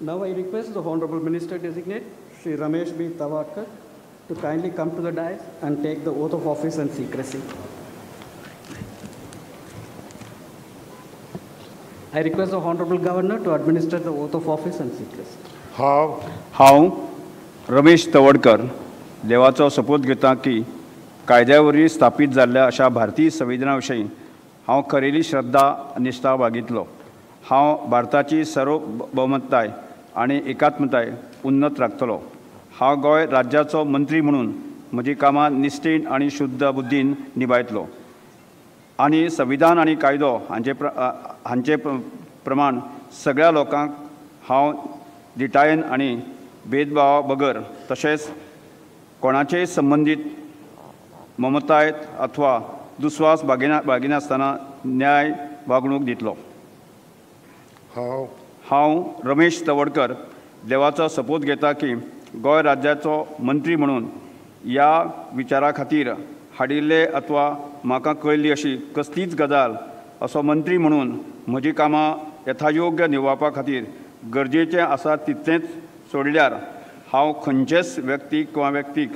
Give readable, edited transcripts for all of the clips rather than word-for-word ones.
Now I request the Honorable Minister Designate, Shri Ramesh B. Tawadkar, to kindly come to the dais and take the oath of office and secrecy. I request the Honorable Governor to administer the oath of office and secrecy. हांव रमेश तवडकर देवाचो सोपूत घेता की कायद्या वरवीं स्थापीत जाल्ल्या अशा भारतीय संविधाना विशीं हांव खरेली श्रद्धा निश्ठा बाळगितलो. हांव भारताची सार्वभौमताय आनी एकात्मताय उन्नत राखतलो. हांव गोंय राज्याचो मंत्री म्हणून म्हजी कामां निश्ठेन आनी शुद्ध बुद्दीन निभायतलो आनी संविधान आनी कायदो हांचे प्रमाण सगळ्या लोकांक हांव धिटायेन आनी भेदभावा बगर तशेंच कोणाचेय संबंदीत ममताय अथवा दुस्वास बाळगिनासतना न्याय वागणूक दितलो. हांव रमेश तवडकर देवाचो सोपूत घेता की गोंय राज्याचो मंत्री म्हणून ह्या विचारा खातीर हाडिल्ले अथवा म्हाका कळिल्ली अशी कसलीच गजाल असो मंत्री म्हणून म्हजी कामां यथायोग्य निभावपा खातीर गरजेचें आसा तितलेंच सोडल्यार हांव खंयचेच व्यक्तीक किंवा व्यक्तीक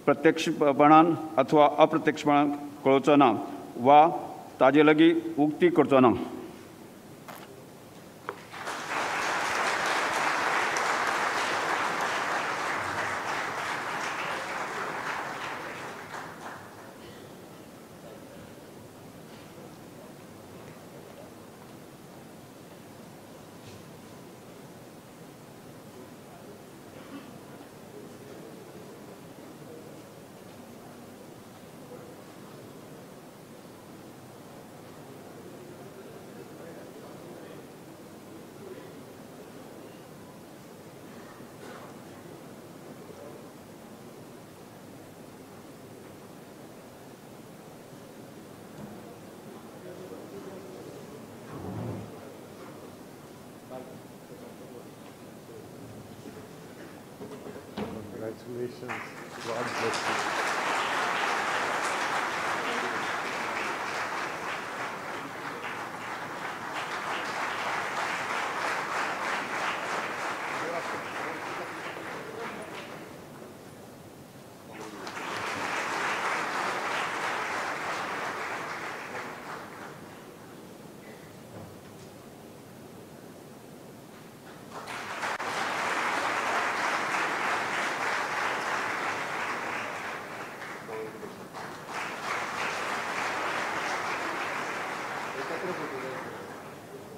प्रत्यक्षपणान अथवा अप्रत्यक्षपणान कळोवचो ना वा ताजे लागीं उक्ती करचो ना. Congratulations. God bless you.